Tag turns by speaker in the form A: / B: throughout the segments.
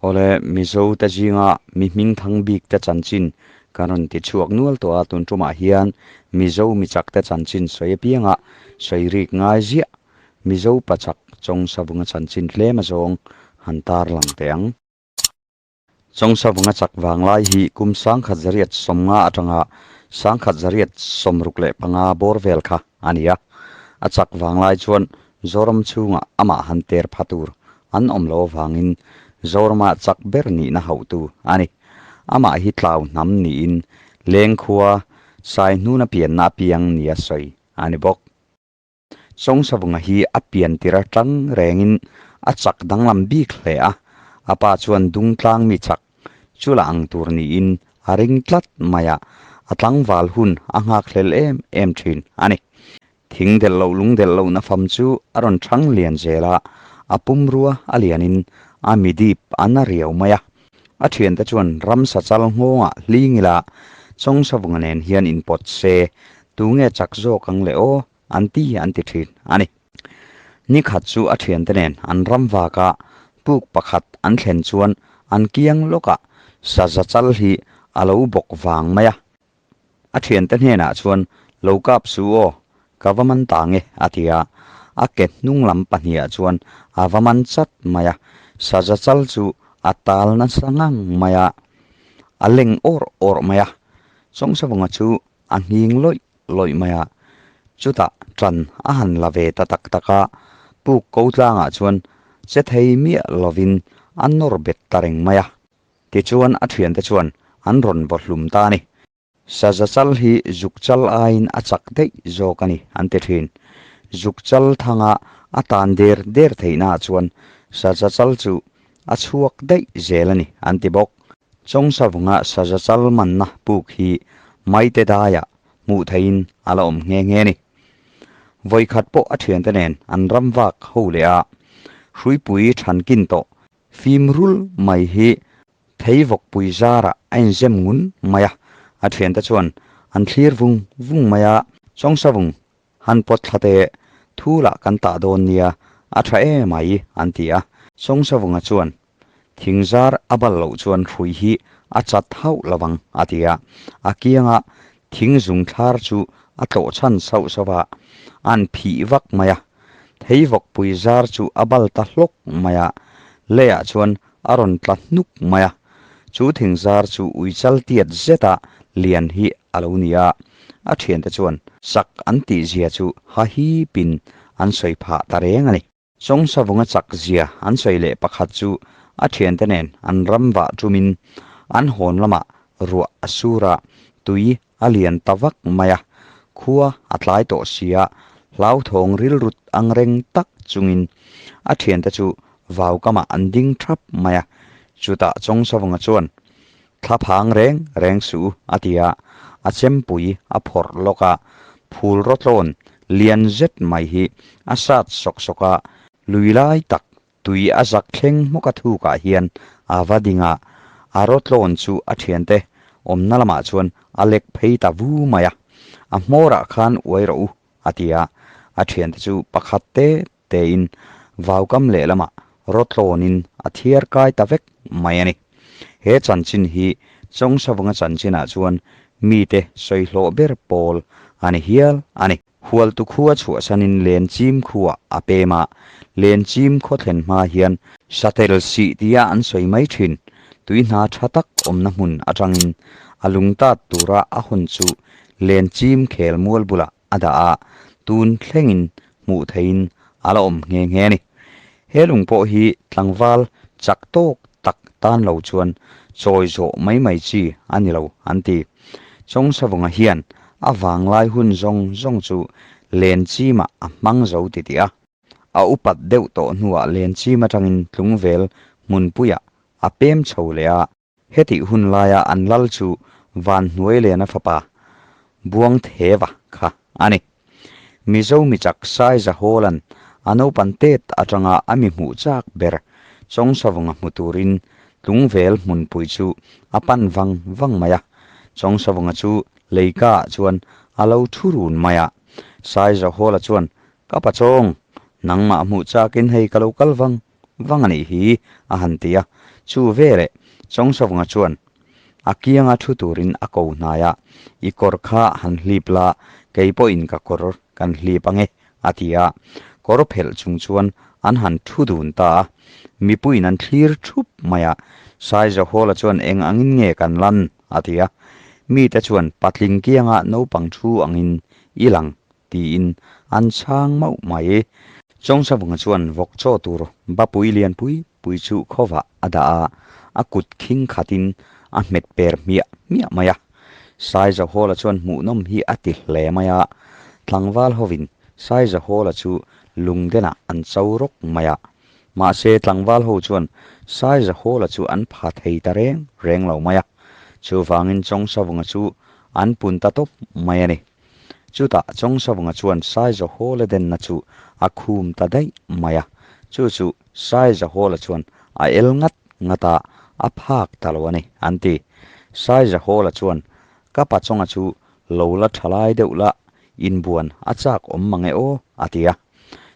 A: Awle, Mizo te zinga mi hmingthang bik te chanchin kan rawn ti chhuak nual tawh a, tun tumah hian Mizo mi chak te chanchin sawi apianga sawi rik ngai ziah Mizo pachak Chawngsavunga chanchin tlem azawng han tarlang teh ang. Chawngsavunga chak vanglai hi kum 1950 atanga 1965 bawr vel kha a ni a. A chak vanglai chuan Zoram chhungah amah han ter pha tur an awm lo avangin Zorama chak ber nihna hauhtu a ni. Amah hi tlau hnam niin Lengkhua Saihnuna pianna apiang nia sawi a ni bawk. Chawngsavunga hi a pian tir atang rengin a chak danglam bik hle a, a pa chuan dungtlang mi chak chu la ang tur niin a ring tlat mai a, a tlangval hun a nghakhlel em em thin a ni. Thing delh loh lung delh lohna fam chu a rawn thang lian zel a, a pumrua a lianin a midip a na riau mai a. A thiante chuan ramsa chal nghawngah hling ila Chawngsavunga nen hian inpawt se, tunge chak zawk ang le aw an ti an ti thin a ni. Ni khat chu a thiante nen an ram vaka puk pakhat an thlen chuan an kiang lawkah saza chal hi a lo bawk vang mai a. A thiante hnenah chuan, Lo kap su aw, ka va man ta nge, a ti a. A ke hnung lam pahniha chuan a va man chat mai a, saza chal chu a tal nasa ngang mai a, a leng awrh awrh mai a. Chawngsavunga chu a nghing lawih lawih mai a, chutah ṭan a han la ve ta tak tak a, puk ko tlangah chuan che thei miah lovin a nawr bet ta reng mai a. Tichuan a thiante chuan an rawn vaw hlum ta a ni. Saza chal hi zuk chal aiin a chak daih zawk a ni an ti thin. Zuk chal thanga a tan der der theihnaah chuan saza chal chu a chhuak daih zel a ni an ti bawk. Chawngsavunga saza chal manna puk hi maite daiah hmuh theihin a la awm nghe nghe a ni. Vawikhat pawh a thiante nen an ram vak ho leh a, hruipui thankin tawh Fimrul mai hi Theivawkpui zarah a inzem ngun mai a, a thiante chuan an thlir vung vung mai a, Chawngsavung han pawt thla teh, thu lah kan tah dawn nia, a tha e mai an ti a. Chawngsavunga chuan thing zar a bal loh chuan hrui hi a chat hauh lo vang a ti a, a kianga thing zung thlar chu a tlawh chhan sauh sauh a, an phih vak mai a. Theivawkpui zar chu a bal ta hlawk mai a, leiah chuan a rawn tla hnuk mai a. Chu thing zar chu uichal tiat zeta lian hi a lo ni a, a thiante chuan chak an tih zia chu ha hipin an sawi phah ta reng a ni. Chawngsavunga chak zia an sawi leh pakhat chu a thiante nen an ram vah tumin an hawn lamah ruah a sur a, tui a lian ta vak mai a, khua a tlai tawh si a, hlauthawng rilrut ang reng tak chungin a thiante chu vau kamah an ding thap mai a, chutah Chawngsavunga chuan, Thla phang reng reng suh u a ti a, a chempui a phawrh lawk a, phul rawtlawn lian zet mai hi a sat sawk sawk a, lui lai tak Tui a zak thleng hmawk a thukah hian a va ding a, a rawtlawn chu a thiante awmna lamah chuan a lek phei ta vu mai a. A hmawrah khan uai rawh u, a ti a. A thiante chu pakhat te tein vaukam lehlamah rawtlawnin a thiar kai ta vek mai a ni. He chanchin hi Chawngsavunga chanchinah chuan mite sawi hlawh ber pawl a ni hial a ni. Hualtu khua chhuahsanin Lenchim khuah a pem a, Lenchim khaw thlen hma hian Satel sih tia an sawi mai thin. Tui hna tha tak awmna hmun atangin a lungtat tura a hawn chu Lenchim khel mual bulah a dah a, tun thlengin hmuh theihin a la awm nghe nghe a ni. He lung pawh hi tlangval chak tawk tak tan lo chuan chawi zawh mai mai chi a ni lo an ti. Chawngsavunga hian a vanglai hun zawng zawng chu Lenchimah a hmang zo ti tih a. A upat deuh tawh hnuah Lenchim atangin Tlungvel hmunpuiah a pem chho leh a. Hetih hun laia an lal chu Vanhnuailena fapa Buangtheva kha a ni. Mizo michak Saiza Hawlan a naupan tet atanga a mi hmuh chak ber Chawngsavunga hmu turin Tlungvel hmunpui chu a pan vang vang mai a. Chawngsavunga chu leikaah chuan a lo thu run mai a. Saiza Hawla chuan, Ka pa Chawng, nangmah hmuh chakin hei ka lo kal vang. vang a nih hi, a han ti a. Chu veleh Chawngsavunga chuan a kianga thu turin a ko hnai a, I kawr kha han hlip la, kei pawhin ka kawr kan hlip ang e, a ti a. Kawr phelh chung chuan an han thu dun ta a. Mipuiin an thlir thup mai a, Saizahawla chuan eng angin nge kan lan? a ti a. Mite chuan patling kianga naupang thu angin i lang tiin an chhang mauh mai. Chawngsavunga chuan vawk chaw tur bapui lian pui pui chu khawvah a dah a, a kut khing khatin a hmet per hmiah hmiah mai a. Saizahawla chuan hmuhnawm hi a ti hle mai a, tlangval hovin Saizahawla chu lungdenah an cho rawk mai a. Mahse tlangval ho chuan Saizahawla chu an pha thei ta reng reng lo mai a, chuvangin Chawngsavunga chu an pun ta tawp mai a ni. Chutah Chawngsavunga chuan Saizahawla denna chu a khum ta daih mai a, chu chu Saizahawla chuan a el ngat ngat a, a phak ta lo a ni, an ti. Saizahawla chuan, Ka pa Chawnga chu lo la tha lai deuh la, inbuan a chak awm mang e aw, a ti a.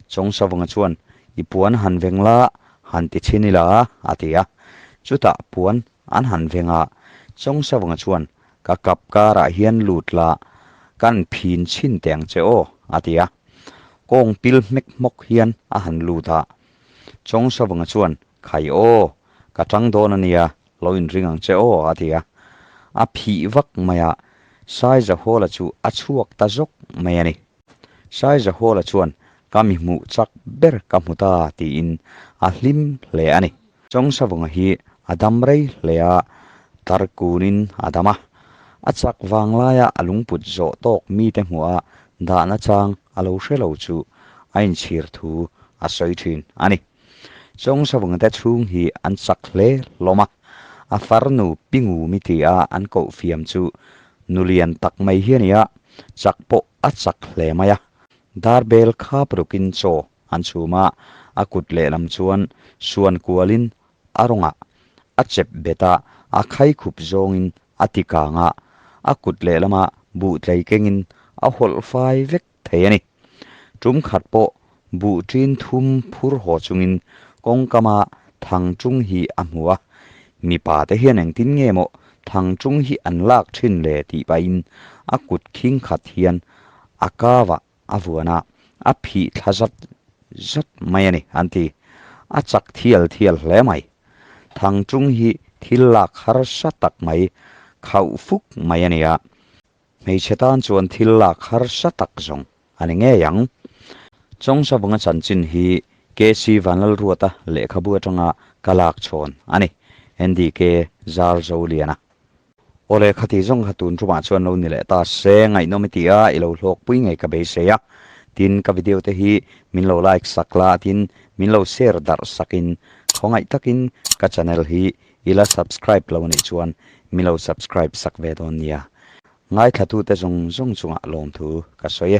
A: Chawngsavunga chuan, I puan han veng la, han ti chhin ila, a ti a. Chutah puan an han veng a, Chawngsavunga chuan, Ka kap karah hian lut la, kan phin chhin teh ang che aw, a ti a. Kawng pil hmek hmawk hian a han lut a. Chawngsavunga chuan, Khai aw, ka tang dawn a nia, lo inring ang che aw, a ti a. A phih vak mai a, Saizahawla chu a chhuak ta zawk mai a ni. Saizahawla chuan, Ka mi hmuh chak ber ka hmu ta, tiin a hlim hle a ni. Chawngsavunga hi a dam rei hle a, tarkunin a dam a. A chak vang laia a lungput zawh tawk mite hmuh a dahna chang a lo hre lo chu a inchhir thu a sawi thin a ni. Chawngsavunga te chhung hi an chak hle hlawm a, a farnu Pingumi tia an koh fiam chu nulian tak mai hi a ni a, chak pawh a chak hle mai a. Darbel khap rukin chaw an chhum a, a kut lehlam chuan suan kualin a rawngah a chep bet a, a khai khup zawngin a ti kang a, a kut lehlama buh tlei kengin a hawlh fai vek thei a ni. Tum khat pawh buh ṭin thum phur haw chungin kawngkama thang ṭung hi a hmu a, mipa te hian engtin nge maw thang ṭung hi an lak ṭhin le tih pahin a kut khing khat hian a kavah a vuan a, a phih thla zat zat mai a ni, an ti. A chak thial thial hle mai. Thangṭung hi thil lak harsa tak mai, khauh fuk mai a ni a. Hmeichhe tan chuan thil lak harsa tak zawng a ni ngei ang. Chawngsavunga chanchin hi KC Vanlalruata lehkhabu atanga ka lak chhawn a ni, NDK Zarzoliana. Awle khati zawng kha tun tumah chuan lo ni leh ta se, ngaihnawm i ti a, i lo hlawkpui ngei ka beisei a. Tin, ka video te hi min lo like sak la, tin min lo share darh sakin khawngaih takin ka channel hi i la subscribe lo anih chuan min lo subscribe sak ve dawn nia. Ngaithlatute zawng zawng chungah lawmthu ka sawi e.